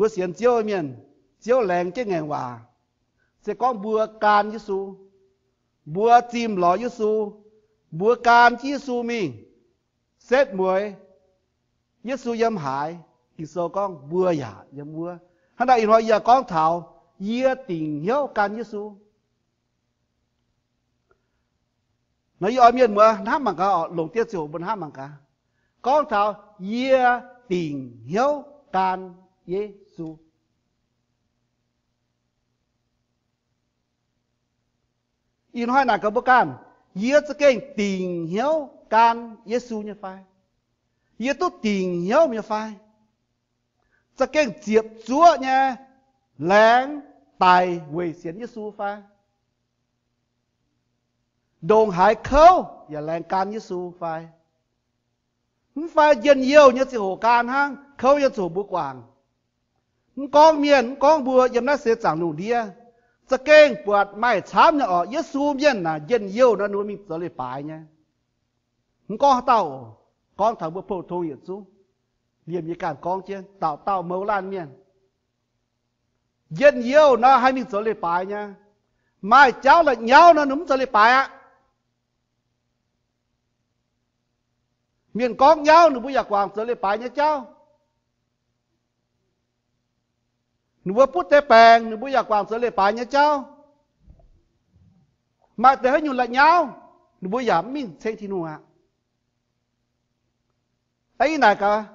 Mbuo sienx Ziouv mienh, Ziouv laengz jienv ngaengc waac, se gorngv mbuo gan Yesu, mbuo zimh lorz Yesu, mbuo gan jienv Yesu mingh, setv mueiz Yesu yiem haaix, Ging-Sou gorngv mbuo yaac yiem wuov. Hnangv naaic ih hnoi yie gorngv taux yie dingc hnyouv gan Yesu. Nor yie oix mienh muoz hnamv mangc gaax, longc dieh ziouc mbuo hnamv mangc gaax, gorngv taux yie dingc hnyouv gan Yesu. Ih hnoi naaic gaax mbuo ganh, yie za'gengh dingc hnyouv gan Yesu nyei fai? Yie duqv dingc hnyouv nyei fai? Za'gengh ziepc zuoqv nyei laengz daic weic sienx Yesu fai? Ndongc haaix kouv yaac laengz gan Yesu fai? Mv fai njien-youh nyei ziangh hoc gan hnangv, kouv nyei ziangh hoc mbuo guangc. Mv gorngv mienh, mv gorngv mbuo yiem naaiv seix zaangc lungh ndiev, za'gengh buatc maaih camv nyei orqc, Yesu mienh naaic njien-youh nor ninh mbuo mingh zoux leiz-baaix nyei. Mv gorngv haaix dauh oc, gorngv taux mbuo pou-tong yietc zungv, liemh yie ganh gorngv jienv dauh dauh mouz laanh mienh, njien-youh nor haih mingh zoux leiz-baaix nyei. Maaih jauv la'nyauv nor ninh mv zoux leiz-baaix aqv. Mienh gorngv nyauv ninh mbuo yaac guangc zoux leiz-baaix nyei jauv. Ninh mbuo butv deix baengc ninh mbuo yaac guangc zoux leiz-baaix nyei jauv. Maaih deix haaix nyungc la'nyauv ninh mbuo yaac mv mingh ceng Tin-Hungh aqv. Ih naaic gaax,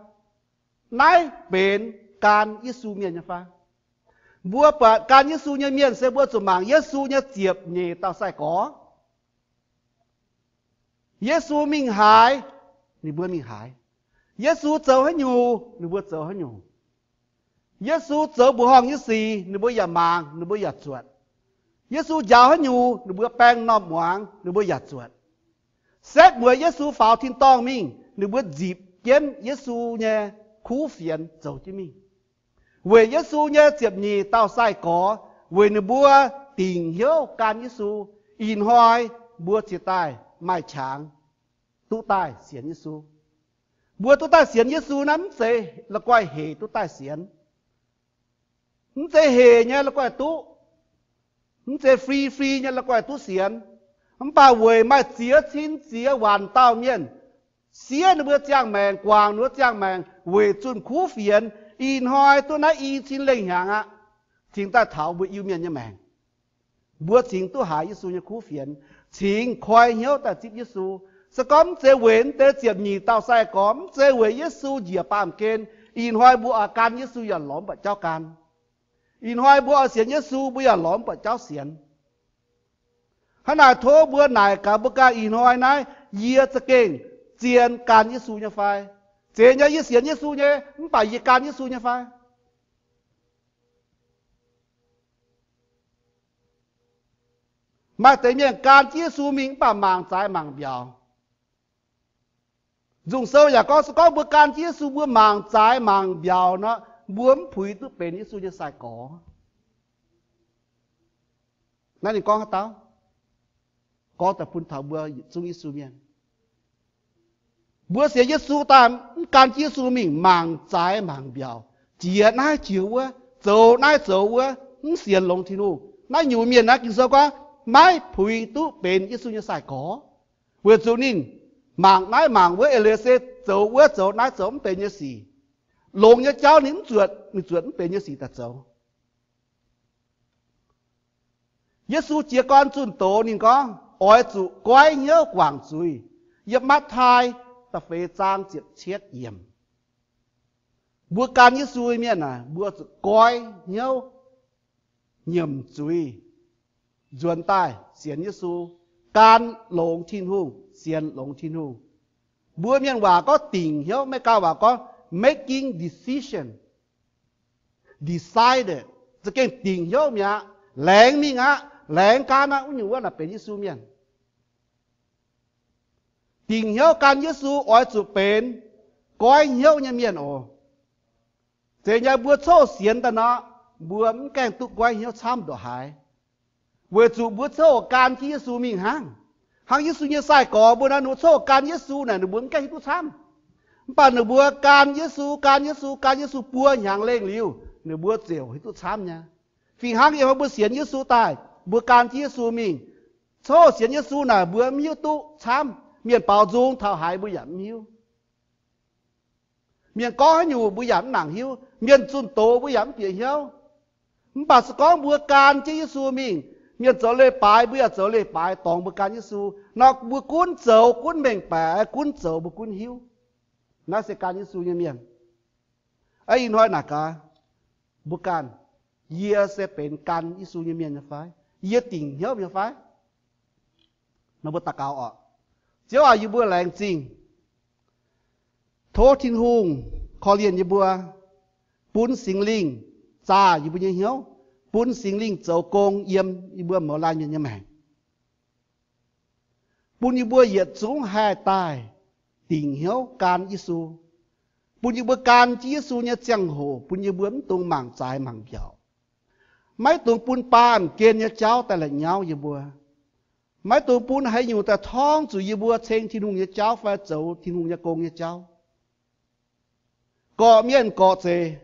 naaiv benx gan Yesu mienh nyei fai? Mbuo buatc gan Yesu nyei mienh se mbuo zuqc mangc Yesu nyei ziepc nyeic dauh sai-gorx. Yesu mingh haaix, ninh mbuo mingh haaix. Yesu zoux haaix nyungc, ninh mbuo zoux haaix nyungc. Yesu zoux mbuoqc horngh nyei sic, ninh mbuo yaac mangc, ninh mbuo yaac zuotc. Yesu njaaux haaix nyungc, ninh mbuo baeng norm muangx, ninh mbuo yaac zuotc. Setv mueiz Yesu faaux tin-dorngh mingh, ninh mbuo nzipc jienv Yesu nyei kuv fienx zoux jienv mingh. Weic Yesu nyei ziepc nyeic dauh sai-gorx, weic ninh mbuo dingc hnyouv gan Yesu, ih hnoi mbuo cingx daaih maaih qangx duqv daaih sienx Yesu. Mbuo duqv daaih sienx Yesu naaiv mv zeiz la'guaih hec duqv daaih sienx. Mv zeiz hec nyei la'guaih duqv. Mv zeiz fri fri nyei la'guaih duqv sienx. Mv baac weic maaih ziex cin ziex waanc dauh mienh siev ninh mbuo ziangh maengc, guangc ninh mbuo ziangh maengc weic zunh kuv fienx, ih hnoi duqv naaiv i cin lengh hnyangx aqv, cingx daaih taux mbuo Iu-Mienh nyei maengc. Mbuo cingx duqv haiz Yesu nyei kuv fienx, cingx koi hnyouv daaih zipv Yesu. Se gorngv mv zeiz weic mv deix ziepc nyeic dauh sai-gorx, mv zeiz weic Yesu njiec baamh gen, ih hnoi mbuo oix gan Yesu yaac lorz mv buatc jauv gan. Ih hnoi mbuo oix sienx Yesu, mbuo yaac lorz mv buatc jauv sienx. Hnangv naaic tov mbuo naaic gaax mbuo ganh ih hnoi naaiv, yie za'gengh zien gan Yesu nyei fai? Zeiz nyei, yie sienx Yesu nyei, mv baac yie gan Yesu nyei fai? Maaih deix mienh gan jienv Yesu mingh mv baac mangc zaaix mangc mbiauz. Nzung Sou yaac gorngv, se gorngv mbuo gan jienv Yesu, mbuo mangc zaaix mangc mbiauz nor, mbuo mv puix duqv benx Yesu nyei sai-gorx. Naaiv ninh gorngv haaix dauh? Gorngv daaih bun taux mbuo yietc zungv Yesu mienh. Mbuo sienx Yesu daaih mv gan jienv Yesu mingh mangc zaaix mangc mbiauz, jiex naaiv jiex wuov, zoux naaiv zoux wuov, mv sienx longx Tin-Hungh. Naaiv nyungc mienh naaiv Ging-Sou gorngv maiv puix duqv benx Yesu nyei sai-gorx, weic zuqc ninh mangc naaiv mangc wuov, eix leiz se zoux wuov zoux naaiv zoux mv benx nyei sic. Longx nyei jauv ninh mv zuotc, ninh zuotc mv benx nyei sic daaih zoux. Yesu jiez gorn zunh doz ninh gorngv, oix zuqc goiv hnyouv guangc zuiz. Yiem Matv^taai da'feix zaang ziepc cietv yiemc. Mbuo gan Yesu mienh aah, mbuo zuqc goiv hnyouv nyiemc zuiz, nzuonx daaih sienx Yesu, gan longx Tin-Hungh, sienx longx Tin-Hungh. Mbuo mienh waac gorngv dingc hnyouv, Meiv Gauh waac gorngv making decision, decided, za'gengh dingc hnyouv mi'aqv, laengz mingh aqv, laengz gan aqv, wuov nyungc wuov naaic benx Yesu mienh. Dingc hnyouv gan Yesu oix zuqc benx goiv hnyouv nyei mienh oc. Zeiz nyei, mbuo coqv sienx daaih nor, mbuo mv gaengh duqv goiv hnyouv camv ndongc haaix, weic zuqc mbuo coqv gan jienv Yesu mingh hnangv. Hnangv Yesu nyei sai-gorx mbuo naaic, ninh mbuo coqv gan Yesu naaic, ninh mbuo mv gaengh hiuv duqv camv. Mv baac ninh mbuo gan Yesu, gan Yesu, gan Yesu buo hnyangx lengh liuz, ninh mbuo ziouc hiuv duqv camv nyei. Fih hnangv yiem mbuo sienx Yesu daaih, mbuo gan jienv Yesu mingh, coqv sienx Yesu naaic mbuo mv hiuv duqv camv. Mienh baaux nzung taux haaix mbuo yaac mv hiuv. Mienh gorngv haaix nyungc mbuo yaac mv nangc hiuv. Mienh zunh doz mbuo yaac mv bieqc hnyouv. Mv baac se gorngv mbuo gan jienv Yesu mingh, mienh zoux leiz-baaix mbuo yaac zoux leiz-baaix dorngx mbuo gan Yesu. Nor mbuo gunv zoux gunv mengh baeqc, gunv zoux mbuo gunv hiuv. Naaiv se gan Yesu nyei mienh. Ih hnoi naaic gaax, mbuo ganh, yie se benx gan Yesu nyei mienh nyei fai? Yie dingc hnyouv nyei fai? Nor mbuo daux gaux oc. Ziouv aac, yie mbuo laengz zingh. Tov Tin-Hungh korv-lienh yie mbuo, bun Singx Lingh zaah yie mbuo nyei hnyouv, bun Singx Lingh zoux gong yiem yie mbuo mouz laanh mienh nyei maengc. Bun yie mbuo yietc zungv haih daaih dingc hnyouv gan Yesu. Bun yie mbuo gan jienv Yesu nyei ziangh hoc bun yie mbuo mv dungx mangc zaaix mangc mbiaauc. Maiv dungx bun baamh gen nyei jauv daaih la'nyauv yie mbuo. Maiv dungx bun haaix nyungc daaih torngv zuqc yie mbuo ceng Tin-Hungh nyei jauv fai zoux Tin-Hungh nyei gong nyei jauv. Gorqv-mienh gorqv-zeic,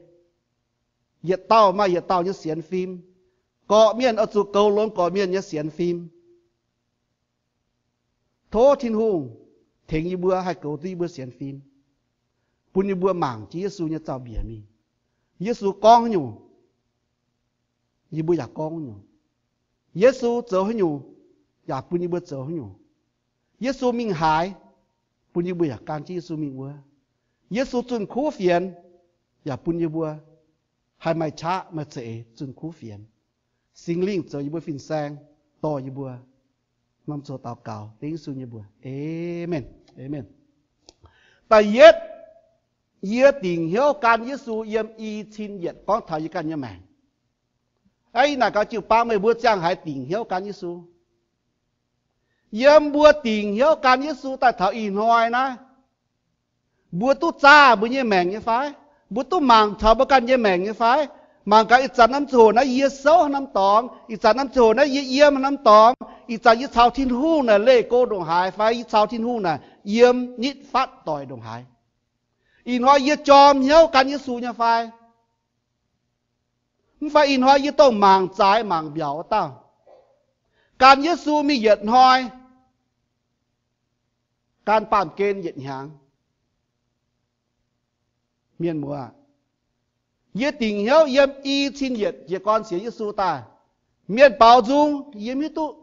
yietc dauh maaih yietc dauh nyei sienx fim. Gorqv-mienh oix zuqc goux longx gorqv-mienh nyei sienx fim. Tov Tin-Hungh tengx yie mbuo haih goux duqv yie mbuo sienx fim, bun yie mbuo mangc jienv Yesu nyei zaux-mbiec mingh. Yesu gorngv haaix nyungc, yie mbuo yaac gorngv haaix nyungc. Yesu zoux haaix nyungc, yaac bun yie mbuo zoux haaix nyungc. Yesu mingh haaix, bun yie mbuo yaac gan jienv Yesu mingh wuov. Yesu zunh kuv fienx, yaac bun yie mbuo haih maaih qaqv maaih za'eix zunh kuv fienx. Singx Lingh zoux yie mbuo fin-saeng, dorh yie mbuo. Norm zoux daux gaux dengv Yesu nyei mbuox. Aamen. Aamen. Da'yietv, yie dingc hnyouv gan Yesu yiem i cin yietc gorngv taux yie ganh nyei maengc. Aa, ih naaic gaax jiu-baang meih mbuo ziangh haaix dingc hnyouv gan Yesu? Yiem mbuo dingc hnyouv gan Yesu daaih taux ih hnoi naaiv, mbuo duqv zaah mbuo nyei maengc nyei fai? Mbuo duqv mangc taux mbuo ganh nyei maengc nyei fai? Mangc gaax ih zanc norm ziangh hoc naaiv yie souv haaix norm dorngx, ih zanc norm ziangh hoc naaiv yie yiem haaix norm dorngx, ih zanc yie caux Tin-Hungh naaic leih go ndongc haaix fai yie caux Tin-Hungh naaic yiem nitv fatv doic ndongc haaix. Ih hnoi yie jorm hnyouv gan Yesu nyei fai? Mv fai ih hnoi yie dongh mangc zaaix mangc mbiaauc wuov dauh? Gan Yesu mingh yietc hnoi, gan baamh gen yietc hnyangx. Mienh muoz, yie dingc hnyouv yiem i cin yietc jiez gorn sienx Yesu daaih, mienh baaux nzung yie mv hiuv duqv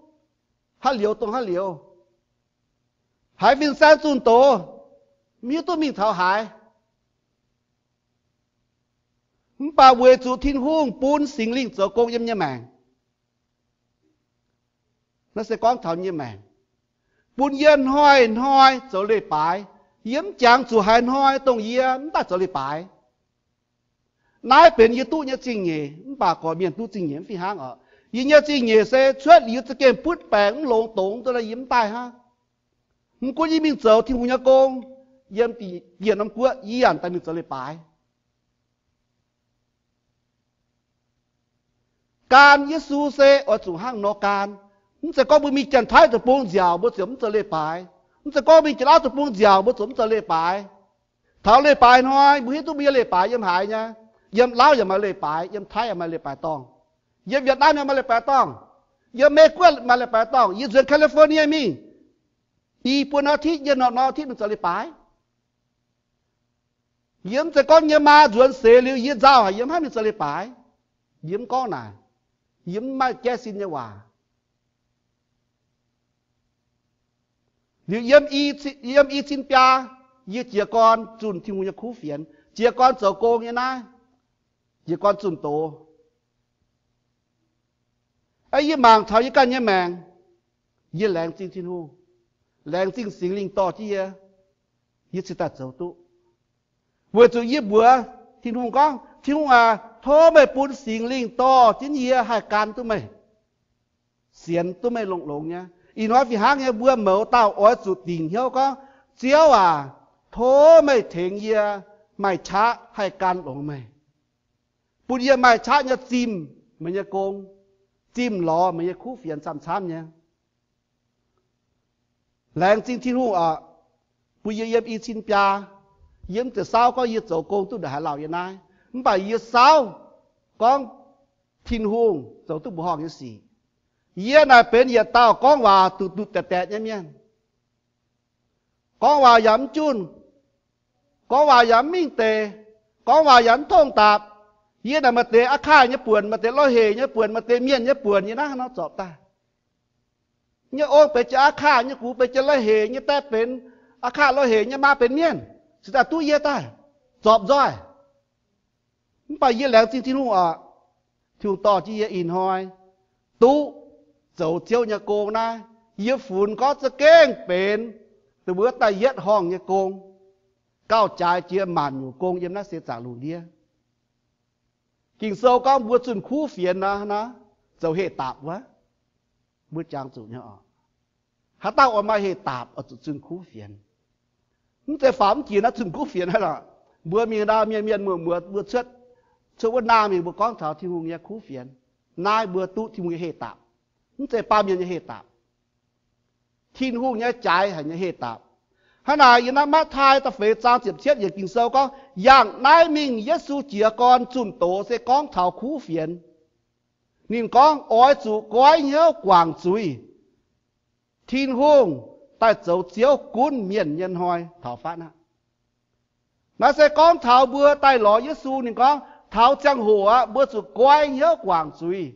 haaix liuz dongh haaix liuz. Haiz fin-saeng zunh doz, mv hiuv duqv mingh taux haaix. Mv baac weic zuqc Tin-Hungh bun Singx Lingh zoux gong yiem nyei maengc. Naaiv se gorngv taux nyei maengc, bun yie hnoi-hnoi zoux leiz-baaix. Yie mv jangx zuqc haaix hnoi dongh yie mv daaih zoux leiz-baaix. Naaiv benx yie duqv nyei zingh nyeic, mv baac gorqv-mienh duqv zingh nyeic mv fih hnangv oc. Yie nyei zingh nyeic se cuotv liuz za'gengh butv baengc mv longx dongz duqv, yie mv daaih hnangv. Mv gunv yie mingh zoux Tin-Hungh nyei gong, yiem dieh norm guoqv yie yaac daaih mingh zoux leiz-baaix. Gan Yesu se oix zuqc hnangv nor gan. Mv zeiz gorngv mbuo mingh Janx-Taiv deic-bung nziaauc mbuo ziouc mv zoux leiz-baaix. Mv zeiz gorngv mingh Janx-Lauv deic-bung nziaauc mbuo ziouc mv zoux leiz-baaix. Taux leiz-baaix hnoi mbuo hiuv duqv mbuo nyei leiz-baaix yiem haaix nyei. Yiem Lauv yaac maaih leiz-baaix, yiem Taiv yaac maaih leiz-baaix dorngh, yiem Yietc Naamv yaac maaih leiz-baaix dorngh, yiem Mei-Guoqv maaih leiz-baaix dorngh, yie nzuonx California mingh, i buo norm อาทิตย์ yie norm norm อาทิตย์ mingh zoux leiz-baaix. Yie mv zeiz gorngv yie maa nzuonx seix liuz yie nzauh haic yie mv haih mingh zoux leiz-baaix. Yie mv gorngv naaic. Yie mv maaih jaiv sin nyei waac. Liuz yiem i cin biaa, yie jiez gorn zunh Tin-Hungh nyei kuv fienx, jiez gorn zoux gong nyei naaiv, jiez gorn zunh doz. Aa, yie mangc taux yie ganh nyei maengc, yie laengz zingh Tin-Hungh, laengz zingh Singx Lingh dorh jienv yie, yie cingx daaih zoux duqv. Weic zuqc yie mbuox Tin-Hungh gorngv, Tin-Hungh aac, tov meih bun Singx Lingh dorh jienv yie haih gan duqv meih, sienx duqv meih longx-longx nyei. Ih hnoi fih hnangv nyei, mbuo mouz dauh oix zuqc dingc hnyouv gorngv, Ziouv aac, tov meih tengx yie maaih qaqv haih gan longx meih, bun yie maaih qaqv nyei zimh meih nyei gong, zimh lorz meih nyei kuv fienx camv-camv nyei. Laengz zingh Tin-Hungh oc, bun yie yiem i cin biaa, yie mv zeiz saauv gorngv yie zoux gong duqv ndongc haaix lauh yiem naaiv, mv baac yie saauv gorngv Tin-Hungh zoux duqv mbuoqc horngh nyei sic. Yie naaic benx yietc dauh gorngv waac duqv duqv daeqv daeqv nyei mienh. Gorngv waac yaac mv junv, gorngv waac yaac mv mingh deix, gorngv waac yaac mv tongv dapc. Yie naaic maaih deix aqv kaaih nyei buonc, maaih deix lorh hec nyei buonc, maaih deix mienh nyei buonc, yie naaiv hnangv nor zorpc daaih. Nyei ong benx jiex aqv kaaih nyei, gux benx jiex lorh hec nyei, daeh benx aqv kaaih lorh hec nyei, maa benx mienh, cingx daaih duqv yie daaih zorpc nzoih. Mv baac yie laengz zingh Tin-Hungh oc. Tin-Hungh dorh jienv yie ih hnoi duqv zoux Ziouv nyei gong naaiv. Yie funx gorngv za'gengh benx dongh wuov da'yietv horngh nyei gong, gauh jaaix jiex maanc nyungc gong yiem naaiv seix zaangc lungh ndiev. Ging-Sou gorngv mbuo zunh kuv fienx nor, zoux heh dapc wuov. Mbuo jangx zuqc nyei oc. Haaix dauh oix maaih heh dapc oix zuqc zunh kuv fienx. Mv zeiz faaux mv jiex naaiv zunh kuv fienx hnangv lorqc. Mbuo mingh ndau mienh mienh muoz muoz mbuo cuotv, cuotv wuov naamh mingh mbuo gorngv taux Tin-Hungh nyei kuv fienx. Naaiv mbuo duqv Tin-Hungh nyei heh dapc. Mv zeiz baamh mienh nyei heh dapc. Tin-Hungh nyei jaaix haic nyei heh dapc. Hnangv naaic yiem naaiv Matv^tai da'feix zaang ziepc cietv yiemc Ging-Sou gorngv, yangh naaiv mingh Yesu jiez gorn zunh doz se gorngv taux kuv fienx. Ninh gorngv, oix zuqc goiv hnyouv guangc zuiz. Tin-Hungh daaih zoux Ziouv gunv mienh nyei hnoi taux fatv aqv. Naaiv se gorngv taux mbuo daaih lorz Yesu, ninh gorngv taux ziangh hoc aqv, mbuo zuqc goiv hnyouv guangc zuiz.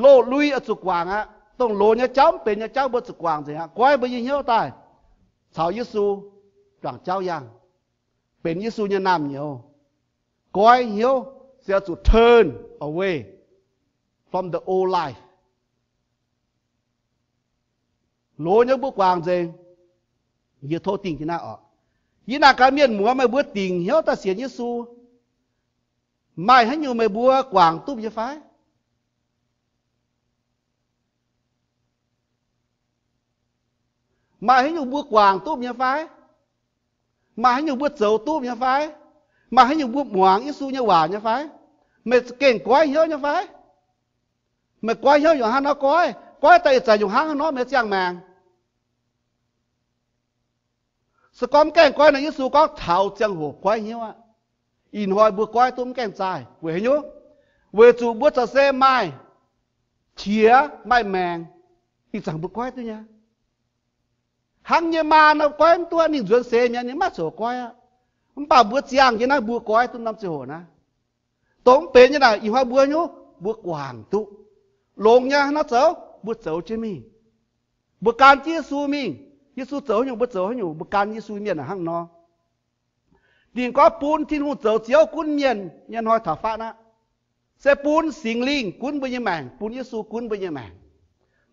Loz-lui oix zuqc guangc aqv. Dongh loz nyei jauv, mv benx nyei jauv mbuo zuqc guangc nzengc aqv. Goiv mbuo nyei hnyouv daaih caux Yesu juangc jauv yangh, benx Yesu nyei naamh nyouz. Goiv hnyouv se oix zuqc turn away from the old life. Loz nyei mbuo guangc nzengc. Yie tov dingh jienv naaiv oc. Yie naaic gaax mienh muoz, meih mbuo dingc hnyouv daaih sienx Yesu, maaih haaix nyungc meih mbuo guangc duqv nyei fai? Maaih haaix nyungc mbuo guangc duqv nyei fai? Maaih haaix nyungc mbuo zoux duqv nyei fai? Maaih haaix nyungc mbuo muangx Yesu nyei waac nyei fai? Meih za'gengh goiv hnyouv nyei fai? Meih goiv hnyouv yaac hnangv nor goiv, goiv daaih ih zanc yaac hnangv nor meih ziangh maengc. Se gorngv mv gaengh goiv nor, Yesu gorngv taux ziangh hoc goiv hnyouv aqv. Ih hnoi mbuo goiv duqv mv gaengh zaah. Weic haaix nyungc? Weic zuqc mbuo corc se maaih qiex maaih maengc, ih zanc mbuo goiv duqv nyei. Hnangv nyei maa nor goiv mv duqv, ninh nzuonx seix mi'aqv, ninh maiv coux goiv aqv. Mv baac mbuo ziangh jienv naaiv mbuo goiv duqv norm ziangh hoc naaiv. Dongh mv benx nyei naaic, ih hnoi mbuo nyungc mbuo guangc duqv. Longx nyei hnangv nor zoux, mbuo zoux jienv mingh. Mbuo gan jienv Yesu mingh. Yesu zoux haaix nyungc mbuo zoux haaix nyungc, mbuo gan Yesu mienh hnangv nor. Ninh gorngv bun Tin-Hungh zoux Ziouv gunv mienh nyei hnoi taux fatv aqv. Se bun Singx Lingh gunv mbuo nyei maengc, bun Yesu gunv mbuo nyei maengc.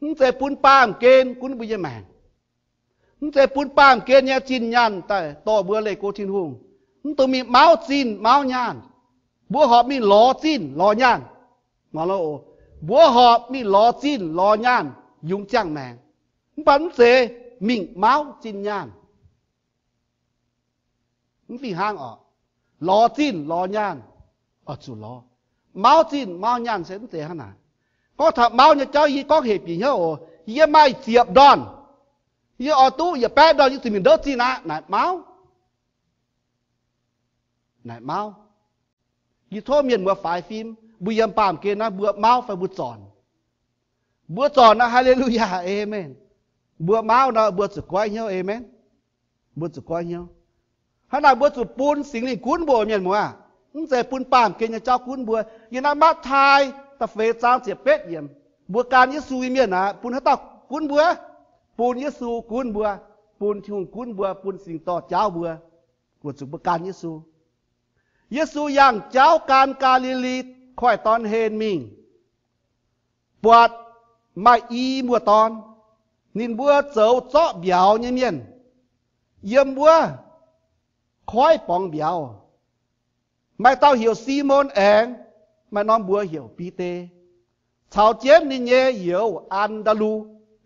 Mv zeiz bun baamh gen gunv mbuo nyei maengc. Mv zeiz bun baamh gen nyei zinh nyaanh daaih dorh mbuo leih go Tin-Hungh. Mv dungx mingh mauv zinh mauv nyaanh. Mbuo horpc mingh lorz zinh lorz nyaanh. Mbuo horpc mingh lorz zinh lorz nyaanh yungz ziangh maengc. Mv baac mv zeiz mingh mauv zinh nyaanh. Mv fih hnangv oc. Lorz zinh lorz nyaanh oix zuqc lorz. Mauv zinh mauv nyaanh se mv zeiz hnangv naaic. Gorngv taux mauv nyei jauv yie gorngv hec bieqc hnyouv oc. Yie maaih ziepc ndorn, yie oix duqv yietc baeqv ndorn yie zuqc mingh ndouv zinh aqv. Naaic mauv. Naaic mauv. Yie tov mienh muoz faix fim, mbuo yiem baamh gen naaiv mbuo mauv fai mbuo zornc? Mbuo zornc naaic, haleluyaa, aamen. Mbuo mauv nor mbuo zuqc goiv hnyouv, aamen. Mbuo zuqc goiv hnyouv. Hnangv naaic mbuo zuqc bun Singx Lingh gunv mbuo, mienh muoz. Mv zeiz bun baamh gen nyei jauv gunv mbuo. Yiem naaiv Matv^tai da'feix zaang ziepc betv yiemc, mbuo gan Yesu nyei mienh aeqv, bun haaix dauh gunv mbuo? Bun Yesu gunv mbuo, bun Tin-Hungh gunv mbuo, bun Singx dorh jaauv mbuo, weic zuqc mbuo gan Yesu. Yesu yangh jauv gan Gaa^li^li Koiv-Dorn hlen mingh, buatc maaih i muoz-dorn, ninh mbuo zoux zorqv mbiauz nyei mienh, yiem wuov koiv borngz mbiauz. Maaih dauh heuc Simon Aengx, maaih norm mbuox heuc Bide, caux jienv ninh nyei youz An^ndaa^lu,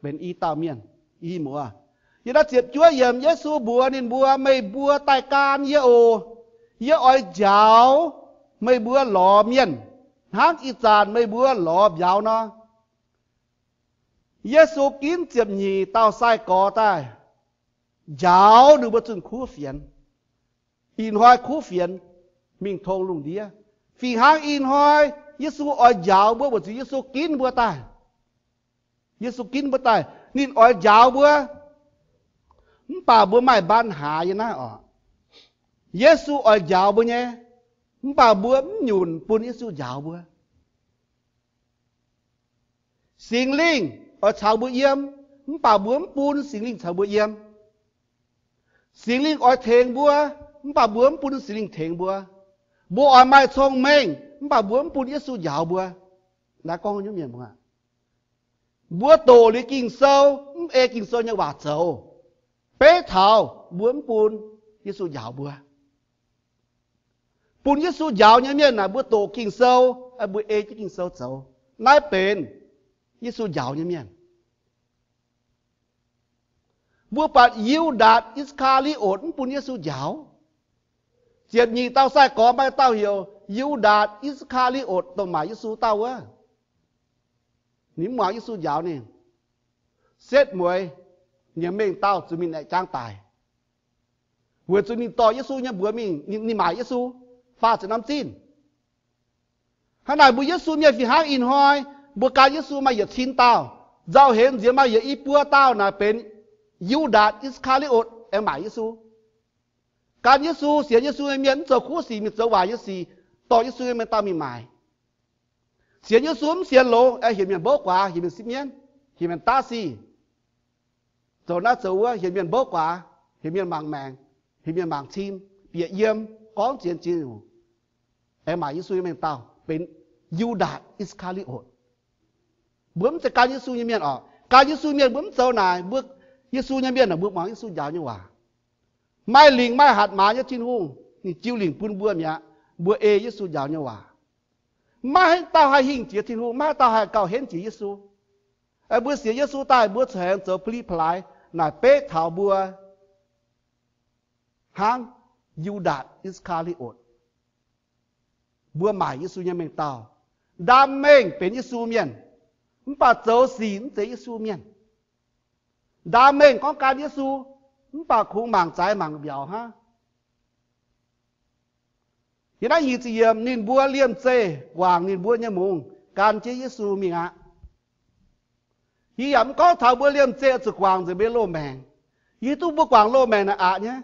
benx i dauh mienh, i muoz. Yiem naaiv ziepc juov yiemc Yesu mbuox ninh mbuo, meih mbuo daaih gan yie oc. Yie oix njaaux meih mbuo lorz mienh, hnangv ih zanc meih mbuo lorz mbiauz nor. Yesu ginv ziepc nyeic dauh sai-gorx daaih njaaux ninh mbuo zunh kuv fienx. Ih hnoi kuv fienx mingh tong lungh ndiev. Fih hnangv ih hnoi Yesu oix njaaux mbuo weic zuqc Yesu ginv mbuo daaih. Yesu ginv mbuo daaih, ninh oix njaaux mbuo. Mv baac mbuo maaih ปัญหา yiem naaiv oc. Yesu oix njaaux mbuo nyei, mv baac mbuo mv nyunc bun Yesu njaaux mbuo. Singx Lingh oix caux mbuo yiem, mv baac mbuo mv bun Singx Lingh caux mbuo yiem. Singx Lingh oix tengx mbuo, mv baac mbuo mv bun Singx Lingh tengx mbuo. Mbuo oix maaih cong-mengh, mv baac mbuo mv bun Yesu njaaux mbuo. Naaiv gorngv nyei mienh muoz, mbuo doqc liuz Ging-Sou, mv ei Ging-Sou nyei waac zoux, beiv taux mbuo mv bun Yesu njaaux mbuo. Bun Yesu njaaux nyei mienh naaic, mbuo doqc Ging-Sou, mbuo ei jienv Ging-Sou zoux, naaiv benx Yesu njaaux nyei mienh. Mbuo buatc Yu^ndaatc I^saa^kaa^li^otc mv bun Yesu njaaux. Ziepc nyeic dauh sai-gorx maaih dauh heuc Yu^ndaatc I^saa^kaa^li^otc, dongh maaic Yesu dauh wuov. Ninh mv muangx Yesu njaaux ninh, setv mueiz, nyiemc mengh dauh zuqc mingh aengx jangx daic, weic zuqc ninh dorh Yesu nyei mbuox mingh, ninh maaic Yesu, faah ziepc norm zinh. Hnangv naaic mbuo Yesu mienh fih hnangv ih hnoi, mbuo gan Yesu maaih yietc cin dauh, nzauh hemx nziex maaih yietc i buo dauh naaic benx Yu^ndaatc I^saa^kaa^li^otc aengx maaic Yesu. Gan Yesu, sienx Yesu nyei mienh mv zoux kuv sic, mingh zoux waaic nyei sic, dorh Yesu nyei mengh dauh mingh maaic. Sienx Yesu mv sienx longx, aengx heuc mienh mbouv guaax, heuc mienh sipv mienv, heuc mienh daav sic, zoux naaiv zoux wuov, heuc mienh mbouv guaax, heuc mienh mangc maengc, heuc mienh mangc cim, bieqc yiem, gorngv zien ziex nyungc, aengx maaic Yesu nyei mengh dauh benx Yu^ndaatc I^saa^kaa^li^otc. Mbuo mv zeiz gan Yesu nyei mienh oc. Gan Yesu mienh mbuo mv zoux naaic. Mbuo, Yesu nyei mienh naaic, mbuo muangx Yesu njaaux nyei waac. Maaih lingc maaih hatc maaz nyei Tin-Hungh, ninh jiu lingc bun mbuo mi'aqv. Mbuo ei Yesu njaaux nyei waac. Maiv haaix dauh haih hingh jiex Tin-Hungh, maiv haaix dauh haih gauh henv jiex Yesu. Mbuo sienx Yesu daaih, mbuo corc aengx zoux pa'li pa'laaix naaic beiv taux mbuo hnangv Yu^ndaatc I^saa^kaa^li^otc. Mbuo maaic Yesu nyei mengh dauh. Ndaam mengh benx Yesu mienh, mv baac zoux sic mv zeiz Yesu mienh. Ndaam mengh gorngv gan Yesu, mv baac kungx mangc zaaix mangc mbiaauc hnangv. Yiem naaiv nyic ziepc yiemc, ninh mbuo liemh zeih guangc ninh mbuo nyei mungz gan jienv Yesu mingh aqv. Yie yaac mv gorngv taux mbuo liemh zeih oix zuqc guangc nzengc mbuo nyei loz-maengc. Yie hiuv duqv mbuo guangc loz-maengc naaic aqc nyei,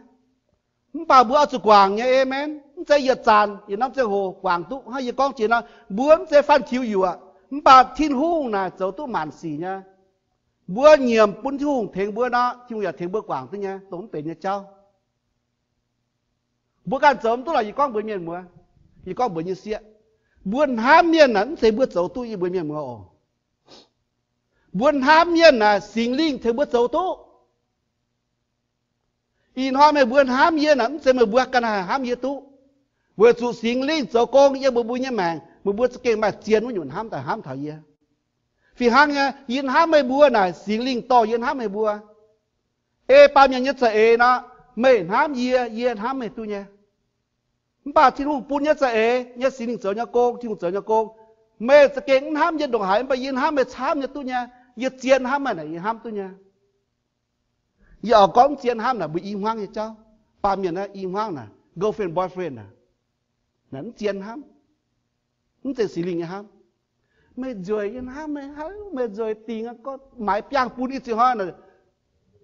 mv baac mbuo oix zuqc guangc nyei. Aamen. Mv zeiz yietc zanc yietc norm ziangh hoc guangc duqv hnangv yie gorngv jiex nor. Mbuo mv zeiz fanh tiux yuoqc, mv baac Tin-Hungh naaic zoux duqv maanc sic nyei. Mbuo nyiemc bun Tin-Hungh tengx mbuo nor, Tin-Hungh yaac tengx mbuo guangc duqv nyei, dongh mv benx nyei jauv. Mbuo ganh zoux mv duqv lorqc. Yie gorngv mbuox mienh muoz, yie gorngv mbuox nyei sieqv, mbuo hnamv mienh naaic mv zeiz mbuo zoux duqv. Yie mbuox mienh muoz oc, mbuo hnamv mienh naaic Singx Lingh tengx mbuo zoux duqv. Ih hnoi meih mbuo hnamv yie naaic mv zeiz meih mbuo ganh haih hnamv yie duqv, weic zuqc Singx Lingh zoux gong yiem mbuo mbuo nyei maengc, meih mbuo za'gengh maaih zien wuov nyungc hnamv daaih hnamv taux yie. Fih hnangv nyei, yie hnamv meih mbuo naaic Singx Lingh dorh yie hnamv meih mbuo. Ei baamh mienh nyei za'eix nor, meih hnamv yie, yie hnamv meih duqv nyei. Mv baac Tin-Hungh bun nyei za'eix nyei, Singx Lingh zoux nyei gong, Tin-Hungh zoux nyei gong, meih za'gengh mv hnamv yie ndongc haaix, mv baac yie hnamv meih camv nyei duqv nyei. Yie zien hnamv meih naaic yie hnamv duqv nyei. Yie oix gorngv mv zien hnamv naaic mbuo i hmuangv nyei jauv. Baamh mienh naaiv i hmuangv naaic, girlfriend boyfriend naaic, mv zien hnamv, mv zeiz Singx Lingh nyei hnamv. Meih nzueic yie hnamv meih, meih nzueic dingc, gorngv maaiz biangh bun. Ih ziex hnoi naaic,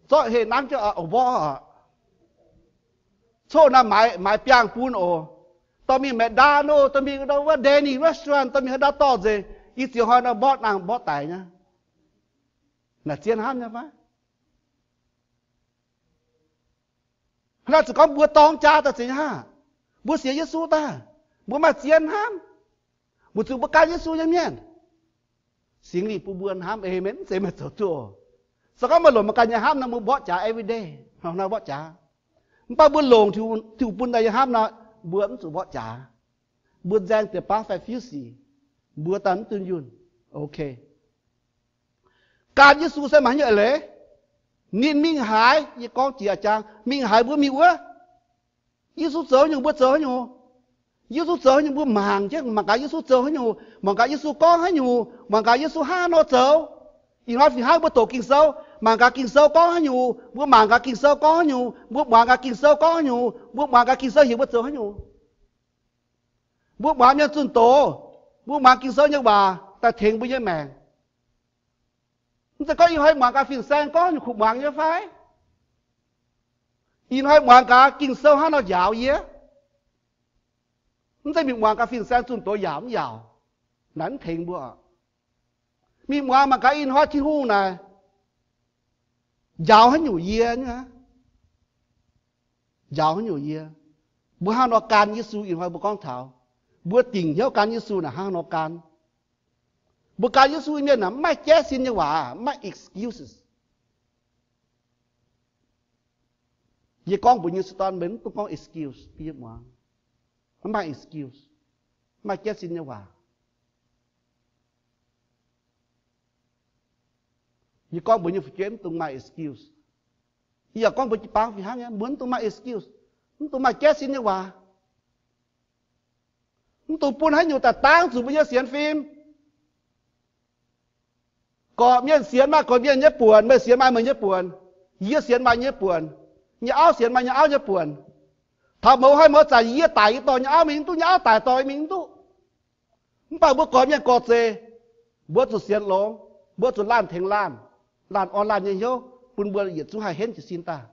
zorqv heh nangv jienv mborqv oc. Coqv naaic maaiz, maaiz biangh bun oc. Dorh mingh McDonald, dorh mingh wuov Denny's restaurant, dorh mingh haaix ndau dorh nzengc. Ih ziex hnoi naaic mborqv nangh mborqv daic nyei. Naaic zien hnamv nyei fai? Hnangv naaic zuqc gorngv mbuo dorng jaa daaih zeiz nyei hnangv. Mbuo sienx Yesu daaih, mbuo maaih zien hnamv, weic zuqc mbuo gan Yesu nyei mienh. Singx Lingh bun mbuo hnamv, aamen, mv zeiz meih zoux duqv oc. Se gorngv meih longc meih ganh nyei hnamv nor, mbuo mborqv jaax every day, hnoi-hnoi mborqv jaax. Mv baac mbuo longc Tin-Hungh bun daaih nyei hnamv nor, mbuo mv zuqc mborqv jaax. Mbuo nzaeng deix baav fai fiuv sic, mbuo daaih mv dunh yunh. Ok. Gan Yesu se maaih haaix nyungc eix leiz? Ninh mingh haaix? Yie gorngv jiex a'jang, mingh haaix mbuo mingh wuov. Yesu zoux haaix nyungc mbuo zoux haaix nyungc. Yesu zoux haaix nyungc mbuo mangc jienv, mangc gaax Yesu zoux haaix nyungc, mangc gaax Yesu gorngv haaix nyungc, mangc gaax Yesu hnangv haaix nor zoux. Ih hnoi fih hnangv mbuo doqc Ging-Sou, mangc gaax Ging-Sou gorngv haaix nyungc, mbuo mangc gaax Ging-Sou gorngv haaix nyungc, mbuo muangx gaax Ging-Sou gorngv haaix nyungc, mbuo muangx gaax Ging-Sou heuc mbuo zoux haaix nyungc. Mbuo muangx mienh zunh doz, mbuo muangx Ging-Sou nyei waac daaih tengx mbuo nyei maengc. Mv zeiz gorngv ih hnoi muangx gaax fin-saeng gorngv nyungc kuv muangx nyei fai? Ih hnoi muangx gaax Ging-Sou hnangv nor njaaux yie. Mv zeiz mingh muangx gaax fin-saeng zunh doz yaac mv yaac, naaiv mv tengx mbuo. Mingh muangx mangc gaax ih hnoi Tin-Hungh naaic njaaux haaix nyungc yie, njaaux haaix nyungc yie. Mbuo hnangv nor gan Yesu, ih hnoi mbuo gorngv taux mbuo dingc hnyouv gan Yesu naaic hnangv nor gan. Mbuo gan Yesu mienh aah, mv maaih jaiv sin nyei waac, mv maaih excuses. Yie gorngv mbuox nyei si dorn, meih mv dungx gorngv excuse, yie muangx, mv maaih excuse, mv maaih jaiv sin nyei waac. Yie gorngv mbuox nyei fu'jueiv mv dungx maaih excuse. Yie yaac gorngv mbuox jiu-baang fih hnangv nyei, mbuo mv dungx maaih excuse, mv dungx maaih jaiv sin nyei waac. Mv dungx bun haaix nyungc daaih dangv zuqc mbuo nyei sienx fim. Gorqv-mienh sienx maaih gorqv-mienh nyei buonc, meih sienx maaih meih nyei buonc, yie sienx maaih nyei buonc, nyei auv sienx maaih nyei auv nyei buonc. Taux mouz hnoi mouz zanc yie daic yie dorh nyei auv mingh mv duqv, nyei auv daic dorh mingh mv duqv. Mv baac mbuo gorqv-mienh gorqv-zeic, mbuo zuqc sienx longx, mbuo zuqc laanh tengx laanh, laanh orn laanh nyei hnyouv bun mbuo yietc zungv haih henv jiez sin daaih.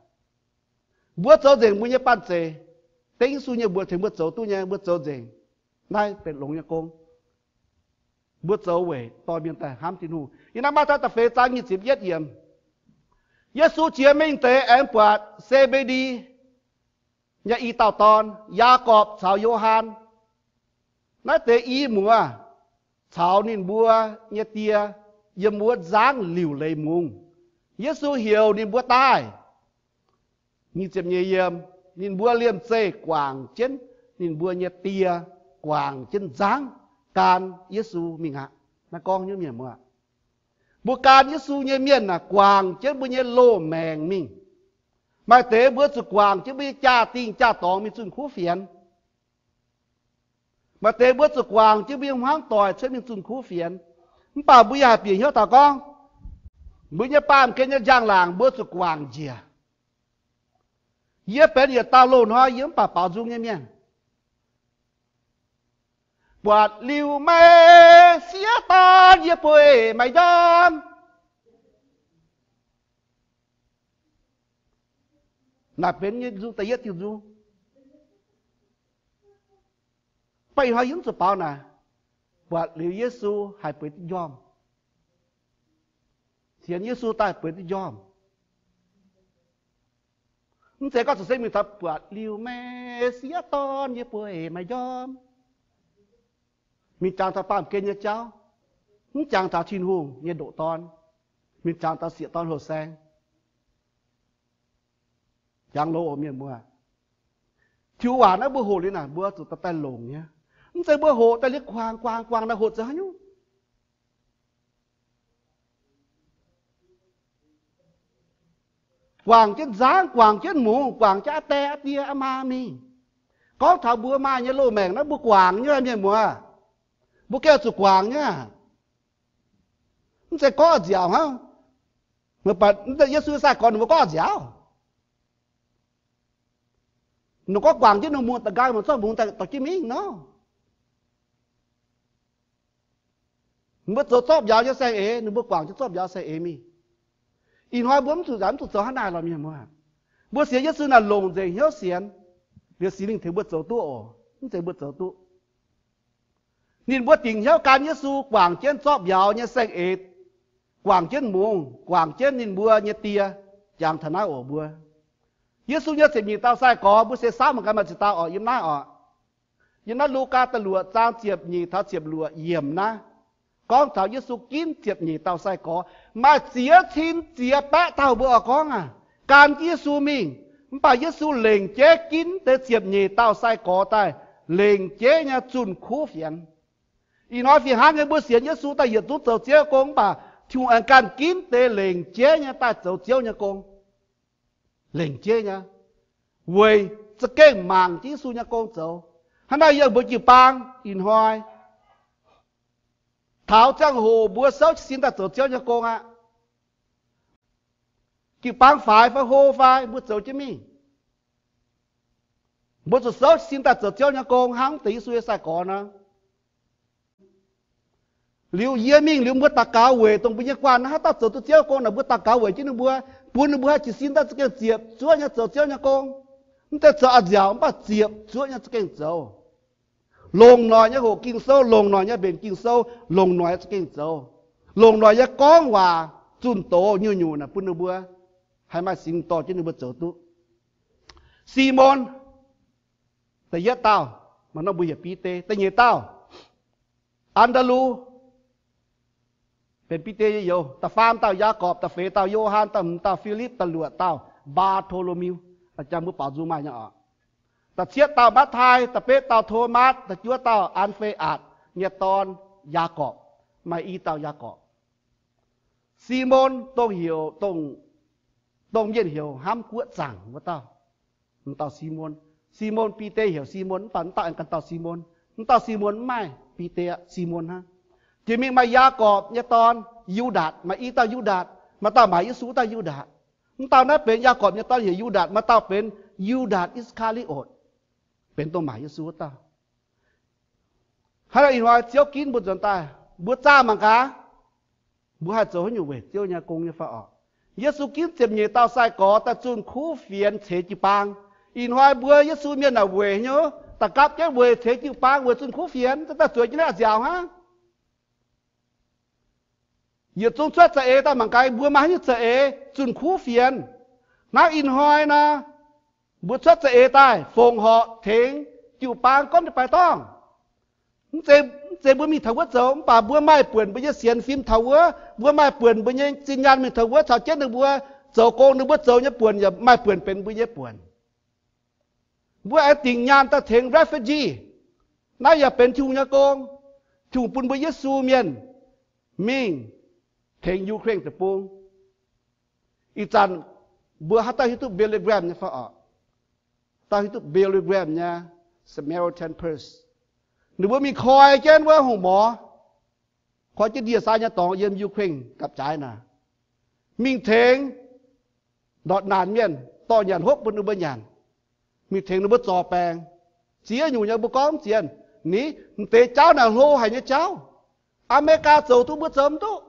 Mbuo zoux nzengc mbuo nyei banh zeic, dengv Yesu nyei mbuox tengx mbuo zoux duqv nyei, mbuo zoux nzengc. Naaiv benx longx nyei gong. Mbuo zoux weic dorh mienh daaih hnamv Tin-Hungh. Ih hnoi Matv^taai da'feix zaang nyic ziepc yietv yiemc, Yesu jiex mingh deix aengx buatc Se^mbe^ndi nyei i dauh dorn, Yaagorpc caux Yo^han. Naaiv deix i muoz caux ninh mbuo nyei die yiem wuov nzangv liuc leiz mungz. Yesu heuc ninh mbuo daaih. Ninh mbuo liemh zeih guangc jienv ninh mbuo nyei die, guangc jienv nzangv, gan Yesu mingh aqv. Naaiv gorngv nyei mienh muoz, mbuo gan Yesu nyei mienh aah, guangc jienv mbuo nyei loz-maengc mingh. Maaih deix mbuo zuqc guangc jienv mbuo nyei jaa-dingh jaa-dorngx mingh zunh kuv fienx. Maaih deix mbuo zuqc guangc jienv mbuo nyei hmuangv doic cuotv mingh zunh kuv fienx. Mv baac mbuo yaac haih bieqc hnyouv taux gorngv, mbuo nyei baamh gen nyei njang-laangc mbuo zuqc guangc njiec. Yie benx yietc dauh loz-hnoi yie mv baac baaux nzung nyei mienh. Buatc liuz Meih sieqv dorn yie bueix maaih njormh. Naaic benx nyei nzung da'yietv diuh nzung. Baac ih hnoi yie mv zuqc baaux naaic, buatc liuz Yesu haih bueix duqv njormh. Sienx Yesu daaih bueix duqv njormh. Mv zeiz gorngv zuqc se mingh taux buatc liuz Meih sieqv dorn yie bueix maaih njormh. Mingh jangx taux baamh gen nyei jauv, mv jangx taux Tin-Hungh nyei ndoqc dorn, mingh jangx taux sieqv dorn houh saeng. Jangx loz oc mienh muoz. Tiux waac naaiv mbuo hoqc liuz naaic mbuo zuqc daaih longc nyei. Mv zeiz mbuo hoqc daaih liuz guangc guangc guangc naaic hoqc zoux haaix nyungc? Guangc jienv nzangv, guangc jienv mungz, guangc jienv aa die, aa die aa maa mingh. Gorngv taux mbuo maaih nyei loz-maengc naaiv mbuo guangc nyei mienh muoz. Mbuo gengh zuqc guangc nyei. Mv zeiz gorngv nziaauc hnangv. Yesu sai-gorx ninh mbuo gorngv nziaauc. Ninh gorngv guangc jienv ninh mbuo da'nqaang mangc zorqv mungz daaih dorh jienv mingh nor. Ninh mbuo zoux zorqv mbiauz nyei saeng-eix, ninh mbuo guangc jienv zorqv mbiauz saeng-eix mingh. Ih hnoi mbuo mv zuqc, mv zuqc zoux hnangv naaic lorqc mienh muoz. Mbuo sienx Yesu naaic longc nzengc hnyouv sienx, liuz Singx Lingh tengx mbuo zoux duqv oc. Mv zeiz mbuo zoux duqv. Ninh mbuo dingc hnyouv gan Yesu guangc jienv zorqv mbiauz nyei saeng-eix, guangc jienv mungz, guangc jienv ninh mbuo nyei die. Jangx taux naaiv oc mbuo, Yesu nyei ziepc nyeic dauh sai-gorx, mbuo se saauv mangc gaax maaih ziex dauh oc yiem naaiv oc. Yiem naaiv Lugaa da'luoqc zaang ziepc nyeic taux ziepc luoqc yiemc naaiv, gorngv taux Yesu ginv ziepc nyeic dauh sai-gorx. Maaih ziex cin ziex baeqv dauh mbuo oix gorngv aah, gan jienv Yesu mingh. Mv baac Yesu lengc jeiv ginv deix ziepc nyeic dauh sai-gorx daaih lengc jeiv nyei zunh kuv fienx. Ih hnoi fih hnangv nyei, mbuo sienx Yesu daaih yietc zungv zoux Ziouv gong, mv baac Tin-Hungh aengx ganh ginv deix lengc jeiv nyei daaih zoux Ziouv nyei gong. Lengc jeiv nyei, weic za'gengh mangc jienv Yesu nyei gong zoux. Hnangv naaic yie mbuox jiu-baang ih hnoi, taux ziangh hoc mbuo souv jiez sin daaih zoux Ziouv nyei gong aqv. Jiu-baang faix fai hlo fai mbuo zoux jienv mingh. Mbuo zuqc souv sin daaih zoux Ziouv nyei gong hnangv deix Yesu nyei sai-gorx nor. Liuz yie mingh liuz mbuo daux gaux weic dongh mbuo nyei guanh naaiv, haaix dauh zoux duqv Ziouv gong naaic, mbuo daux gaux weic jienv ninh mbuo, bun ninh mbuo haih jiez sin daaih za'gengh ziepc zuoqv nyei zoux Ziouv nyei gong. Mv zeiz zoux a'nziaauc, mv baac ziepc zuoqv nyei za'gengh zoux. Longc noic nyei hoqc Ging-Sou, longc noic nyei mbenc Ging-Sou, longc noic nyei za'gengh zoux. Longc noic nyei gorngv waac zunh doz nyungc-nyungc naaic bun ninh mbuo haih maaih singx dorh jienv ninh mbuo zoux duqv. Simon, da'yietv dauh, maaih norm mbuo heuc Bide. Da'nyeic dauh, An^ndaa^lu, benx Bide nyei youz. Da'faam dauh Yaagorpc, da'feix dauh Yo^han, da'hmz dauh Filipv, da'luoqc dauh Mbaa^to^lo^miu. Jang mbuo baaux nzung maaih nyei oc. Da'cietv dauh Matv^tai, da'betv dauh Tomatv, da'juov dauh An^fe^atc nyei dorn Yaagorpc. Maaih i dauh Yaagorpc. Simon, dongh heuc, dongh mienh heuc hnamv guoqv zaangc wuov dauh, m'dauh Simon. Simon Bide heuc Simon, mv baac m'dauh aengx ganh dauh Simon. M'dauh Simon mv maaih Bide, Simon hnangv. Jiex mingh maaih Yaagorpc nyei dorn Yu^ndaatc, maaih i dauh Yu^ndaatc, maaih dauh maaic Yesu wuov dauh Yu^ndaatc. M'dauh naaiv benx Yaagorpc nyei dorn heuc Yu^ndaatc, maaih dauh benx Yu^ndaatc I^saa^kaa^li^otc, benx dongh maaic Yesu wuov dauh. Hnangv naaic ih hnoi Ziouv ginv mbuo nzuonx daaih, mbuo zaah mangc gaax, mbuo haih zoux haaix nyungc weic Ziouv nyei gong nyei fai orqc? Yesu ginv ziepc nyeic dauh sai-gorx daaih zunh kuv fienx ceix jiu-baang. Ih hnoi mbuo Yesu mienh naaic weic haaix nyungc da'gapv jienv weic ceix jiu-baang, weic zunh kuv fienx, daaih zueiz jienv naaiv a'nziaauc hnangv. Yietc zungv cuotv za'eix daaih mangc gaax, mbuo maaih haaix nyungc za'eix zunh kuv fienx? Hnangv ih hnoi nor, mbuo cuotv za'eix daaih fongc horc tengx jiu-baang gorngv jienv baix dorngh. Mv zeiz mbuo mingh taux wuov zoux, mv baac mbuo maaih buonc mbuo nyei sienx fim taux wuov, mbuo maaih buonc mbuo nyei zinh nyaanh mingh taux wuov caux jienv ninh mbuo zoux gong, ninh mbuo zoux nyei buonc yaac maaih buonc benx mbuo nyei buonc. Mbuo aengx dingc nyaanh daaih tengx refugee. Naaiv yaac benx Tin-Hungh nyei gong. Tin-Hungh bun mbuo Yesu mienh mingh tengx Ukraine deic-bung. Ih zanc mbuo haaix dauh hiuv duqv Billy Graham nyei fai orqc? Dauh hiuv duqv Billy Graham nyei Samaritan Purse. Ninh mbuo mingh koi jienv wuov hungh morz, koi jienv ndie-sai nyei dorngx yiem Ukraine gapv-jaaix naaic, mingh tengx ndortv naanc mienh, dorh nyanc hopv bun ninh mbuo nyanc, mingh tengx ninh mbuo zorc baengc. Ziex nyungc nyei mbuo gorngv zien, ni, m'deix jauv naaic hlo haic nyei jauv. Aa^me^li^gaa zoux duqv mbuo zoux mv duqv.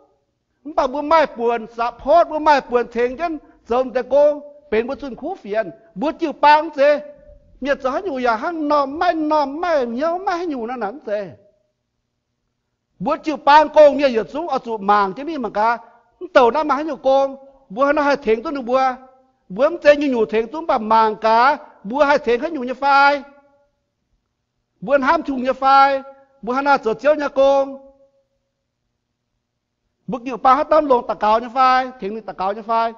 Mv baac mbuo maaih buonc support, mbuo maaih buonc tengx jienv zoux m'deix gong, benx mbuo zunh kuv fienx. Mbuo jiu-baang mv zeiz mienh zoux haaix nyungc yaac hnangv normh maiv normh, maiv hnyouv maiv haaix nyungc nor naaic mv zeiz. Mbuo jiu-baang gong-mienh yietc zungv oix zuqc mangc jienv mingh mangc gaax, mv douc naaiv maaih haaix nyungc gong, mbuo haaix nor haih tengx duqv ninh mbuo. Mbuo mv zeiz nyungc-nyungc tengx duqv, mv baac mangc gaax mbuo haih tengx haaix nyungc nyei fai. Mbuo hnamv Tin-Hungh nyei fai? Mbuo haaix nor zoux Ziouv nyei gong? Mbuo jiu-baang haaix dauh longc daux gaux nyei fai, tengx ninh daux gaux nyei fai?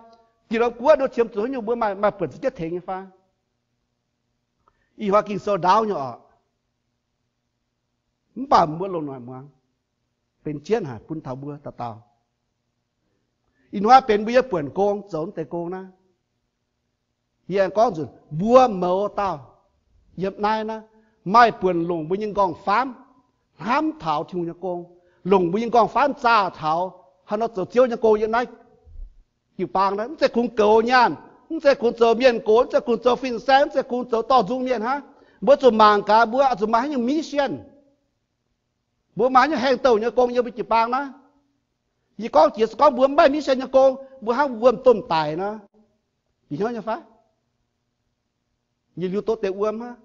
Gin-Lorm Guoqv nor qiemx zuqc haaix nyungc mbuo maaih, maaih buonc za'gengh tengx nyei fai? Ih hnoi Ging-Sou ndaauv nyei oc. Mv baac mbuo longc noic muangx, benx jienv haic bun taux mbuo dauh dauh. Ih hnoi benx mbuo nyei buonc gong zoux mv deix gong naaiv. Yie aengx gorngv nzunc, mbuo mouz dauh yiem naaiv naaiv maaih buonc longc mbuo nyei m'nqorngv-famv hnamv taux Tin-Hungh nyei gong, longc mbuo nyei m'nqorngv-famv zaah taux haaix nor zoux Ziouv nyei gong yiem naaiv jiu-baang naaiv. Mv zeiz kungx goux nyaanh, mv zeiz kungx zoux mienh gox, mv zeiz kungx zoux fin-saeng, mv zeiz kungx zoux dorh nzung mienh hnangv. Mbuo zuqc mangc gaax mbuo zuqc maaih haaix nyungc mission, mbuo maaih haaix nyungc haengh douh nyei gong yiem mbuo jiu-baang naaiv. Yie gorngv jiex se gorngv mbuo mv maaih mission nyei gong, mbuo hnangv wuom domh daic nor. Yie hnyouv nyei fai? Yie liuz doqv deix wuom hnangv.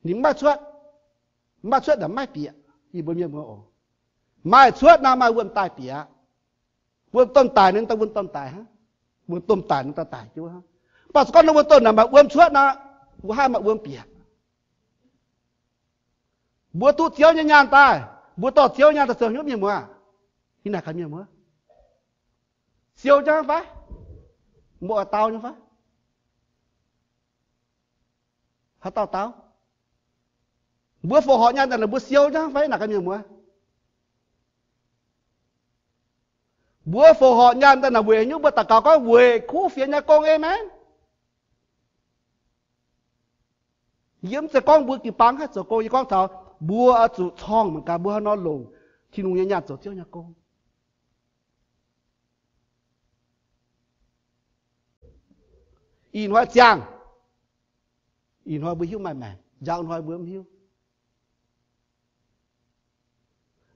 Ninh mv maaih cuotv, mv maaih cuotv naaic mv maaih bieqc. Yie mbuo mienh muoz oc, maaih cuotv nor maaih wuom daaih bieqc. Wuom domh daic ninh daaih wuom domh daic hnangv. Wuom domh daic ninh daaih daic jienv wuov hnangv. Mv baac se gorngv nor wuom domh naaic maaih wuom cuotv nor, mbuo haih maaih wuom bieqc. Mbuo duqv Ziouv nyei nyaanh daaih, mbuo dorh Ziouv nyaanh daaih zoux hnyouv mienh muoz. Yie naaic gaax mienh muoz, siou nyei fai? Mbuo oix dau nyei fai? Haaix dauh dau? Mbuo fongc horc nyaanh daaih naaic mbuo siou nyei fai? Naaic gaax mienh muoz. Mbuo fongc horc nyaanh daaih naaic weic haaix nyungc? Mbuo daux gaux gorngv weic kuv fienx nyei gong, aamen. Yie mv zeiz gorngv mbuo jiu-baang haih zoux gong, yie gorngv taux mbuo oix zuqc corngh mangc gaax mbuo haaix nor longc Tin-Hungh nyei nyaanh zoux Ziouv nyei gong. Ih hnoi ziangh, Ih hnoi mbuo hiuv maaih maengc, njang hnoi mbuo mv hiuv.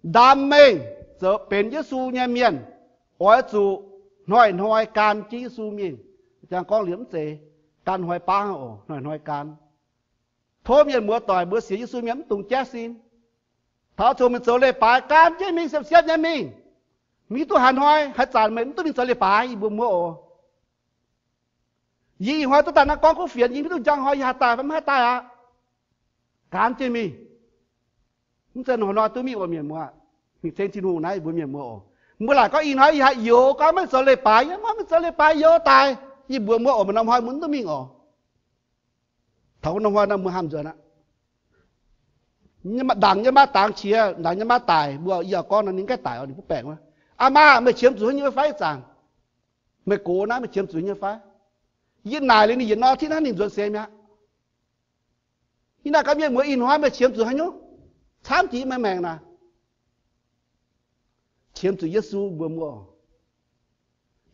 Ndaam mengh zoux benx Yesu nyei mienh, oix zuqc hnoi-hnoi gan jienv Yesu mingh. Jang gorngv liuz mv zeiz gan hnoi baav oc, hnoi-hnoi gan. Tov mienh muoz doic, mbuo sienx Yesu mienh mv dungx jaiv sin. Taux ziouc mingh zoux leiz-baaix, gan jienv mingh, siepv-siepv nyei mingh. Mv hiuv duqv haaix hnoi haaix zanc meih mv duqv mingh zoux leiz-baaix, yie mbuox mbuo oc. Yie ih hnoi duqv daaih naaiv gorngv kuv fienx, yie mv hiuv duqv njang hnoi yie haih daaih fai mv haih daaih aqv. Gan jienv mingh. Mv zeiz hnoi-hnoi duqv mingh oc, mienh muoz. Mingh ceng Tin-Hungh naaiv, yie mbuox mienh muoz oc. Mbuo laaic gorngv ih hnoi yie haih youx, gorngv maiv zoux leiz-baaix, yie maiv mingh zoux leiz-baaix, youx daaih, yie mbuox mbuo oc, maaih norm hnoi mbuo mv duqv mingh oc. Taux norm hnoi nor mbuo hnamv nzuonx aqv. Ndaangc nyei maa dangx qiex, ndaangc nyei maa daic, mbuo yie gorngv nor ninh gaengh daic oc, ninh mv baengc wuov. Aa maa, meih qiemx zuqc haaix nyungc fai ih zanc? Meih gox naaiv meih qiemx zuqc haaix nyungc fai? Yie naaic liuz ninh yietc norm aqv, hnangv ninh nzuonx seix mi'aqv. Yie naaic gaax mienh muoz, ih hnoi meih qiemx zuqc haaix nyungc? Camv jiex meih maengc naaic. Qiemx zuqc Yesu, mbuox mbuo oc.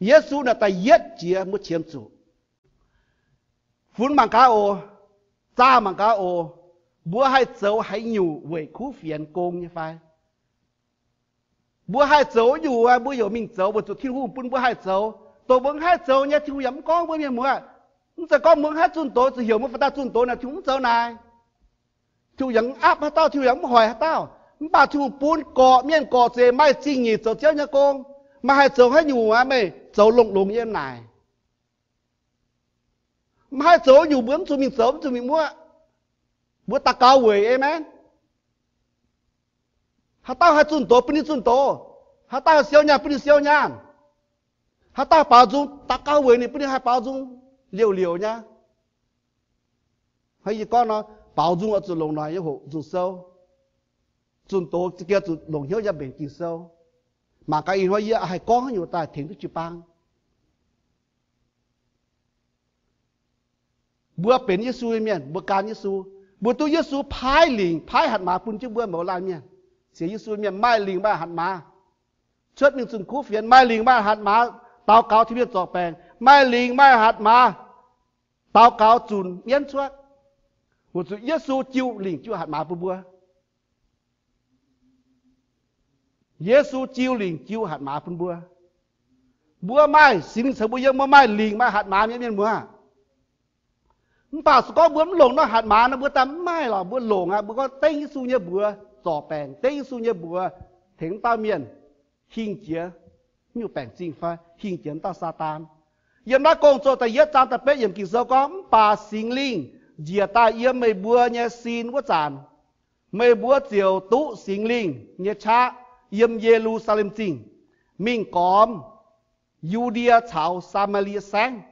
Yesu naaic da'yietv jiex mbuo qiemx zuqc. Funx mangc gaax oc. Zaah mangc gaax oc. Mbuo haih zoux haaix nyungc weic kuv fienx gong nyei fai? Mbuo haih zoux nyungc, mbuo yaac mingh zoux weic zuqc Tin-Hungh bun mbuo haih zoux. Dongh mbuo mv haih zoux nyei, Tin-Hungh yaac mv gorngv mbuo, mienh muoz. Mv zeiz gorngv mbuo mv haih zunh doz, zuqc heuc mbuo faaux daaih zunh doz naaic, Tin-Hungh mv zoux naaic. Tin-Hungh yaac mv aapv haaix dauh, Tin-Hungh yaac mv hoic haaix dauh. Mv baac Tin-Hungh bun gorqv-mienh gorqv-zeic maaih zingh nyeic zoux Ziouv nyei gong. Meih haih zoux haaix nyungc aqv, meih zoux longx-longx yiem naaic. Mv haih zoux nyungc mbuo mv zuqc mingh zoux, mv zuqc mingh muoqv. Mbuo daux gaux weic, aamen. Haaix dauh haih zunh doz, bun ninh zunh doz. Haaix dauh haih siou nyaanh, bun ninh siou nyaanh. Haaix dauh haih baaux nzung, daux gaux weic ninh, bun ninh haih baaux nzung liouc liouc nyei. Hnangv yie gorngv nor, baaux nzung oix zuqc longc noic nyei hoqc nzung-sou. Zunh doz za'gengh zuqc longc hnyouv yiem mbenc Ging-Sou. Mangc gaax ih hnoi yie haih gorngv haaix nyungc daaih tengx duqv jiu-baang. Mbuo benx Yesu nyei mienh, mbuo gan Yesu. Mbuo duqv Yesu paaiv lingc, paaiv hatc maaz bun jienv mbuo mouz laanh mienh. Sienx Yesu mienh maaih lingc maaih hatc maaz cuotv mingh zunh kuv fienx, maaih lingc maaih hatc maaz daux gaux tengx mienh zorc baengc, maaih lingc maaih hatc maaz daux gaux zunc mienv cuotv. Weic zuqc Yesu jiu lingc jiu hatc maaz bun mbuo. Yesu jiu lingc jiu hatc maaz bun mbuo. Mbuo maaih Singx Lingh caux mbuo yiem, mbuo maaih lingc maaih hatc maaz nyei mienh muoz. Mv baac se gorngv mbuo mv longc norm hatc maaz nor, mbuo daaih mv maaih lorqc. Mbuo longc aqv, mbuo gorngv dengv Yesu nyei mbuox zorc baengc, dengv Yesu nyei mbuox tengx dauh mienh hingh jiex nyungc baengc zingh fai hingh jiex dauh Saadaan. Yiem naaiv Gong-Zoh da'yietv zaang da'betv yiemc Ging-Sou gorngv, mv baac Singx Lingh njiec daaih yiem meih mbuo nyei sin wuov zanc, meih mbuo ziouc duqv Singx Lingh nyei qaqv yiem Ye^lu^saa^lem Zingh mingh gormx Yu^ndie caux Saa^maa^lie Saengv,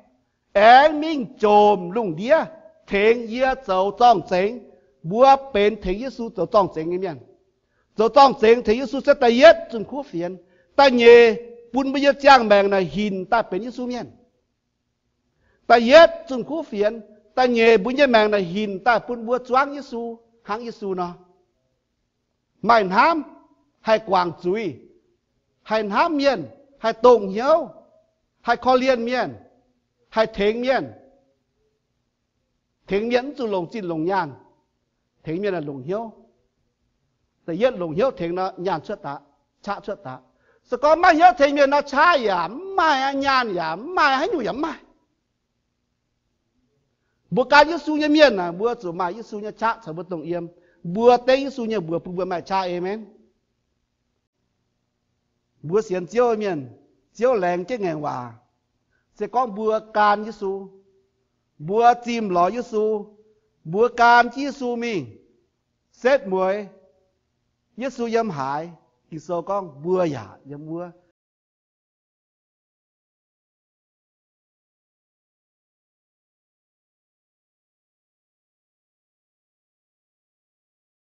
aengx mingh jomc lungh ndiev tengx yie zoux zorng-zengx. Mbuo benx tengx Yesu zoux zorng-zengx nyei mienh. Zoux zorng-zengx tengx Yesu se da'yietv zunh kuv fienx. Da'nyeic, bun mbuo nyei ziangh maengc naaic hinc daaih benx Yesu mienh. Da'yietv zunh kuv fienx. Da'nyeic, mbuo nyei maengc naaic hinc daaih bun mbuo zuangv Yesu, hnangv Yesu nor. Maaih hnamv, haih guangc zuiz, haih hnamv mienh, haih dongh hnyouv, haih korv-lienh mienh, haih tengx mienh. Tengx mienh mv zuqc longc zinh longc nyaanh. Tengx mienh aah, longc hnyouv. Da'yietv longc hnyouv tengx nor, nyaanh cuotv daaih, qaqv cuotv daaih. Se gorngv maiv hnyouv tengx mienh nor, qaqv yaac mv maaih, nyaanh yaac mv maaih, haaix nyungc yaac mv maaih. Mbuo gan Yesu nyei mienh aah, mbuo zuqc maaih Yesu nyei qaqv caux mbuo dongh yiem. Mbuo dengv Yesu nyei mbuox bun mbuo maaih qaqv. Aamen. Mbuo sienx Ziouv mienh, Ziouv laengz jienv ngaengc waac. Se gorngv mbuo gan Yesu, mbuo zimh lorz Yesu, mbuo gan jienv Yesu mingh, setv mueiz Yesu yiem haaix, Ging-Sou gorngv mbuo yaac yiem wuov.